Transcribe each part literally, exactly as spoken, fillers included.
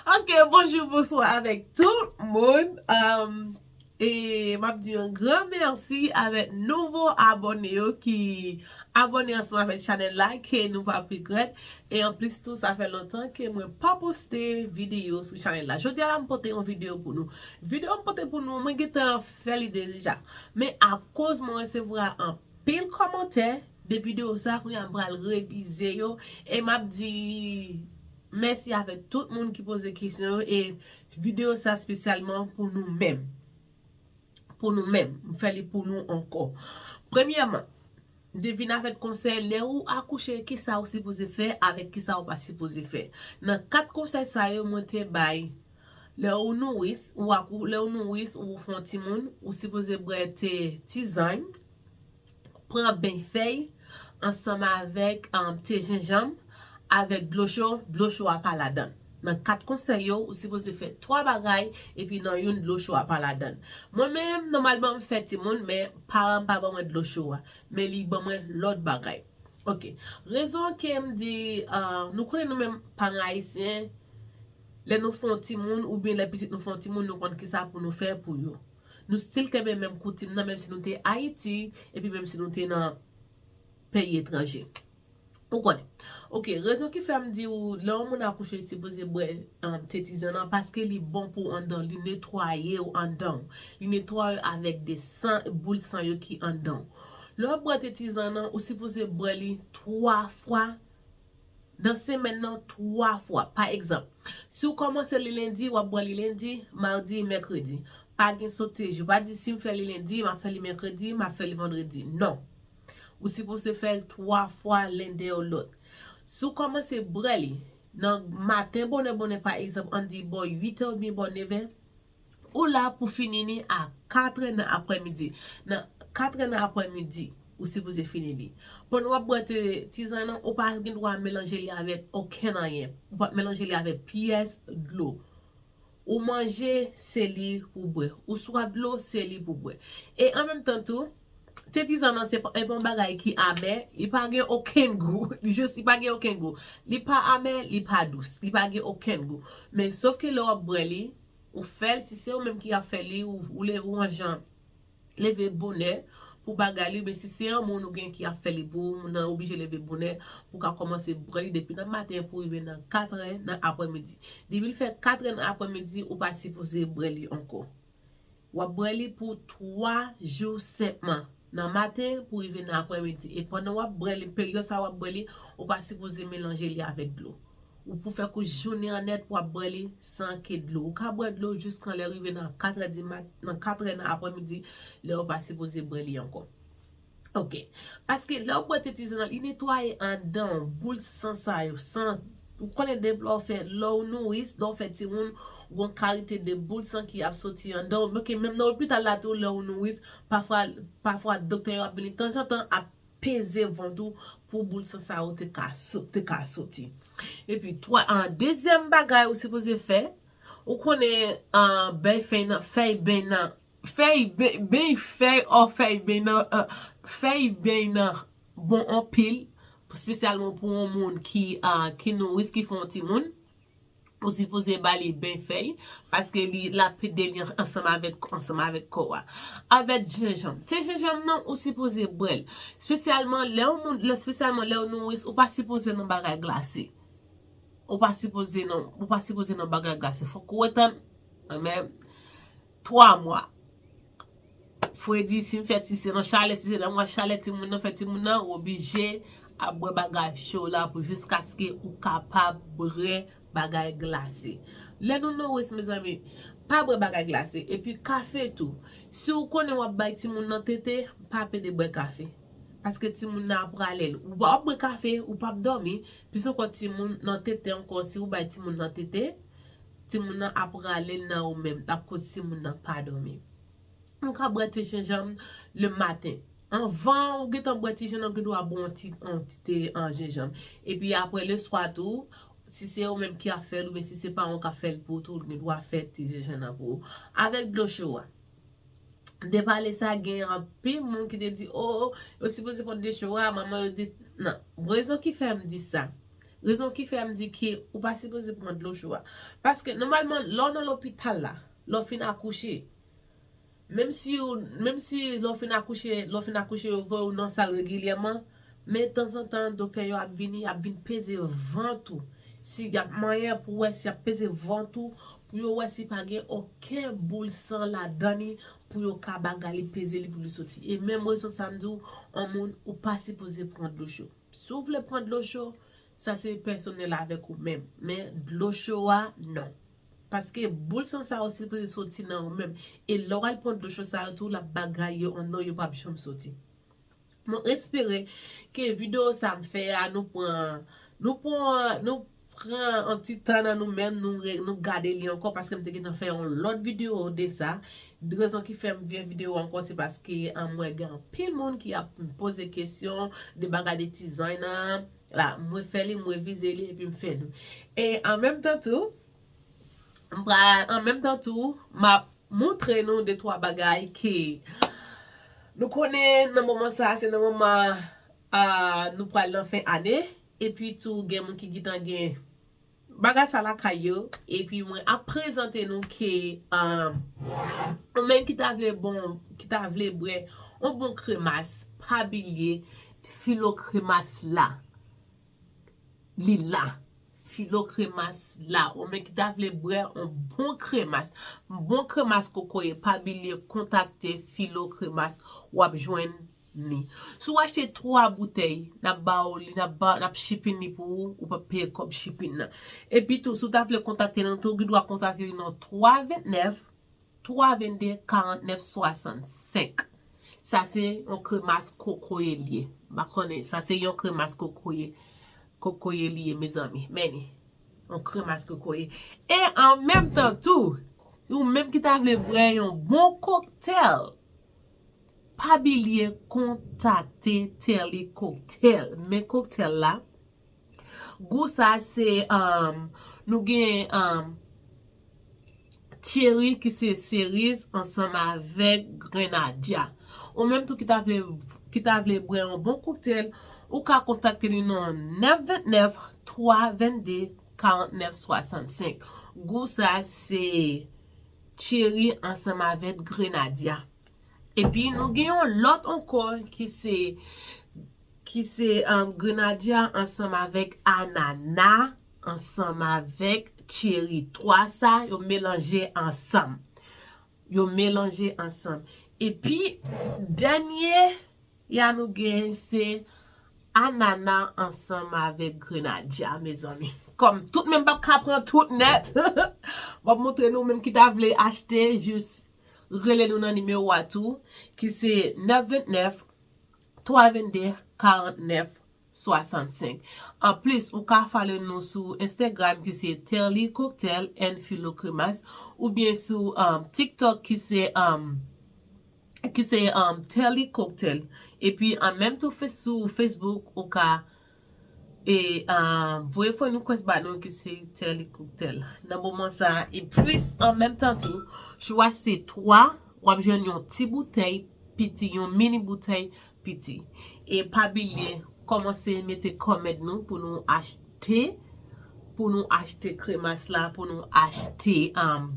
Ok, bonjou, bonswa avèk tout moun. Um, e m ap di yon gran mèsi avèk nouvo abòne yo ki abòne ansanm avèk chanèl la, ke nou p ap regrèt. E anplis tou, sa fè lontan ke mwen pa poste videyo sou chanèl la. Jodi a la, m pote yon videyo pou nou. Videyo m pote pou nou, mwen gentan fè li deja. Men akoz mwen resevwa anpil kòmantè de videyo sa, kounye a m pral revize yo. E m ap di mèsi avèk tout moun ki poze kesyon yo. E videyo sa espesyalman pou nou menm. Pou nou menm. M fè li pou nou ankò. Premyèman, m te vin avèk konsèy lè ou akouche, kisa ou sipoze fè avèk kisa ou pa sipoze fè. Nan kat konsèy sa yo, mwen te bay. Lè ou nouris, ou akou, lè ou nouris, ou fè yon timoun, ou sipoze bwè te tizann, pran ben fèy ansanm avèk um, te jenjanm, avèk dlo cho, dlo cho a pa ladan. Nan kat konsèy yo, ou sipoze fè twa bagay, epi nan youn dlo cho a pa ladan. Mwen menm, nòmalman, m fè timoun, men paran m pa ban mwen dlo cho a. Men li ban mwen lòt bagay. Ok. Rezon ke m di, uh, nou konnen nou menm paran ayisyen, lè nou fè yon timoun, oubyen lè pitit nou fè yon timoun, nou konn kisa pou nou fè pou yo. Nou still kenbe menm koutim nan, menm si nou te Ayiti, epi menm si nou te nan peyi etranje. Ou konnen. Ok, rezon ki fè m di ou, lè yon moun akouche, li sipoze bwè um, te tizann nan, paske li bon pou anndan, li netwaye w anndan. Li netwaye w avèk de san, boul san yo ki anndan. Lè w ap bwè te tizann nan, ou sipoze bwè li twa fwa nan semèn nan, twa fwa. Pa egzanp, si w kòmanse li lendi, w ap bwè li lendi, madi, mèkredi. Pa gen sote jou. Pa di si m fè li lendi, m ap fè li mèkredi, m ap fè li vandredi. Non. Ou sipoze fè l twa fwa len dèyè lòt. Si w kòmanse bwè li nan maten bonè bonè, pa egzanp, ann di bò uit è oubyen bò nevè, ou la pou fini li a katrè nan aprèmidi. Nan katrè nan aprèmidi, ou sipoze fini li. Pandan w ap bwè te tizann nan, ou pa gen dwa melanje li avèk okenn anyen. Ou pa melanje li avèk pyès dlo. Ou manje, se li pou bwè. Ou swaf dlo, se li pou bwè. E an menm tan tou, te tizann nan se pa, e pa yon bagay ki amè, li pa gen okenn gou. Li jis, li pa gen okenn gou. Li pa amè, li pa dous. Li pa gen okenn gou. Men sof ke lè w ap bwè li, ou fè l, si se ou menm ki ap fè li, ou, ou leve w an jan leve bonè pou bagay li, men si se yon moun ou gen ki ap fè li pou ou, moun nan oblije leve bonè pou ka kòmanse bwè li depi nan maten pou rive nan katrè nan aprèmidi. Depi l fè katrè nan aprèmidi, ou pa sipoze bwè li ankò. W ap bwè li pou twa jou senpman, nan maten pou rive nan aprèmidi. E pandan w ap bwè li, peryòd sa w ap bwè li, ou pa sipoze melanje li avèk dlo. Ou pou fè kou jounen an nèt, w ap bwè li san ke dlo. Ou ka bwè dlo jiskan lè rive nan katrè di mat, nan katrè nan aprèmidi, lè ou pa sipoze bwè li ankò. Ok. Paske lè w bwè te tizann nan, li netwaye anndan w, boul san sa yo, san, ou konnen depi lè w fè, lè w nouris, lè w fè timoun, gon kalite de boul san ki ap soti anndan w. Ok, menm nan lopital la tou, lè w nouris, pafwa, pafwa doktè yo ap vini tanzantan ap peze vant ou pou boul san sa yo te ka so-, te ka soti. Epi, twa, an, dezyèm bagay ou sipoze fè, ou konnen, an, bèy fèy nan, fèy ben nan, fèy ben, bèy fèy, o fèy ben nan, an, fèy ben nan bon anpil, espesyalman pou yon moun ki, an, ki nouris, ki fè yon timoun. Ou sipoze ba li ben fèy, paske li, l ap ede li ansanm avèk, ansanm avèk kò a. Avèk jenjanm. Te jenjanm nan, ou sipoze bwè l. Espesyalman lè yon moun, lè, espesyalman lè w nouris, ou pa sipoze nan bagay glase. Ou pa sipoze nan, ou pa sipoze nan bagay glase. Fòk ou ret an, men, twa mwa. Fredi, si m fè, si se nan chalè, si se nan mwa chalè, timoun nan fè timoun nan, ou oblije ap bwè bagay cho la pou jiskaske ou kapab bwè bagay glase. Lè nou nouris, mezanmi, pa bwè bagay glase. Epi kafe tou. Si w konnen w ap bay timoun nan tete, pa pede bwè kafe. Paske timoun nan ap rale l. Ou ap bwè kafe, ou p ap dòmi. Plis ankò timoun nan tete ankò, si w bay timoun nan tete, timoun nan ap rale l nan ou menm. L ap koz timoun nan pa dòmi. Ou ka bwè te jenjanm le maten. Anvan ou gentan bwè ti jenjanm, ou gen dwa bwè yon ti, yon ti te an jenjanm. Epi apre le swa tou, si se ou menm ki ap fè l, oubyen si se paran w k ap fè l pou ou tou, ou gen dwa fè ti jenjanm nan pou ou. Avèk dlo cho a. M te pale sa, gen anpil moun ki te di, o, o, yo sipoze pran dlo cho a, manman yo di, non. Rezon ki fè m di sa, Rezon ki fè m di ke ou pa sipoze pran dlo cho a. Paske nòmalman, lè w nan lopital la, lè w fin akouche, menm si, menm si lè w fin akouche, lè w fin akouche, yo voye w nan sal regilyèman, men tanzantan, doktè yo ap vini, y ap vin peze vant ou. Si y ap manyen pou wè si y ap peze vant ou, pou yo wè si pa gen okenn boul san ladan li, pou yo ka bagay li, peze li pou li soti. E menm rezon sa m di w, yon moun, ou pa sipoze pran dlo cho. Si w vle pran dlo cho, sa se pèsonèl avèk ou menm. Men dlo cho a, non. Paske boul san sa yo sipoze soti nan ou menm. E lè w al pran dlo cho sa yo tou, l ap bagay yo anndan w, yo p ap janm soti. Mwen espere ke videyo sa m fè a, nou pran, nou pran, nou pran yon ti tan nan nou menm, nou, nou gade li ankò, paske m te gentan fè yon lòt videyo de sa. Rezon ki fè m fè videyo ankò, se paske, an, mwen gen anpil moun ki ap poze kesyon de bagay de tizany nan. La, mwen fè li, mwen vize li, epi m fè nou. E an menm tan tou, m pral, an menm tan tou, m ap montre nou de twa bagay ke nou konnen nan moman sa, se nan moman, a, nou pral nan fen ane, epi tou gen moun ki gentan gen bagay sa lakay yo, epi mwen ap prezante nou ke, um, ou menm ki ta vle bon, ki ta vle bwè yon bon kremas, pa bliye filo kremas la. Li la. Filo kremas la. Ou menm ki ta vle bwè yon bon kremas, bon kremas kokoye, pa bliye kontakte filo kremas, w ap jwenn ni. Si w achte twa boutèy, n ap ba w li, n ap ba, n ap shipping li pou ou, ou p ap peye kòb shipping nan. Epi tou, si w ta vle kontakte nou tou, ou gen dwa kontakte nou nan twa vennèf, twa vennde, karantnèf swasannsenk. Sa se yon kremas kokoye li ye. M pa konnen, sa se yon kremas kokoye, kokoye li ye, mezanmi. Men ni, yon kremas kokoye. E an menm tan tou, ou menm ki ta vle bwè yon bon koktèl, pa bliye kontakte Telly Cocktail. Men koktèl la, gou sa se, um, nou gen, um, cheri ki se seriz ansanm avèk grenadya. Ou menm tou ki ta vle, ki ta vle bwè yon bon koktèl, ou ka kontakte li nan nèf vennèf, twa vennde, karantnèf swasannsenk. Gou sa se cheri ansanm avèk grenadya. Epi nou gen yon lòt ankò ki se, ki se, um, grenadya ansanm avèk anana, ansanm avèk cheri. Twa sa, yo melanje ansanm. Yo melanje ansanm. Epi, dènye ya nou gen se anana ansanm avèk grenadya, mezanmi. Kòm tout menm p ap ka pran tout nèt, m ap montre nou menm ki ta vle achte, jis rele nou nan nimewo a tou, ki se nèf vennèf, twa vennde, karantnèf swasannsenk. Anplis, ou ka follow nou sou Instagram ki se Telly Cocktail and Philo Cremas, oubyen sou, um, TikTok ki se, um, ki se, um, Telly Cocktail. Epi an menm tou fe-, sou Facebook, ou ka, e, um, voye friend request ba nou ki se Telly Cocktail. Nan moman sa, e plis an menm tan tou, si w achte twa, w ap jwenn yon ti boutèy piti, yon mini boutèy piti. E pa bliye, kòmanse mete comment nou pou nou achte, pou nou achte kremas la, pou nou achte, um,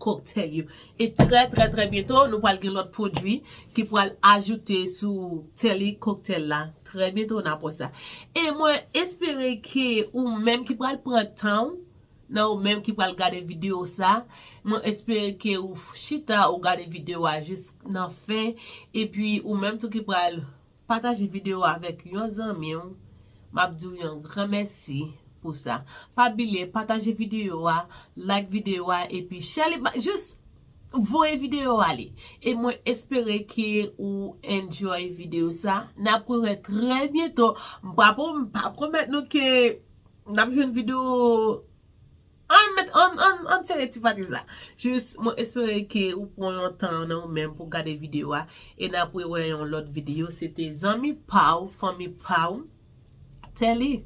koktèl yo. E trè, trè, trè byento, nou pral gen lòt pwodui ki pral ajoute sou Telly Cocktail la. Trè byento, n ap wè sa. E mwen espere ke ou menm ki pral pran tan w, nan ou menm ki pral gade videyo sa, mwen espere ke ou chita, ou gade videyo a jis nan fen, epi ou menm tou ki pral pataje videyo a avèk yon zanmi w, m ap di w yon gran mèsi pou sa. Pa bliye pataje videyo a, like videyo a, epi share li, ba, jis voye videyo a ale. E mwen espere ke ou enjoy videyo sa. N ap rewè trè byento. M pa, m pa pwomèt nou ke n ap jwenn videyo. Ann met, ann, ann, ann sere ti pati sa. Jis, mwen espere ke ou pran yon tan nan ou menm pou gade videyo a. E n ap rewè yon lòt videyo. Se te zanmi pa w, fanmi pa w, Telly.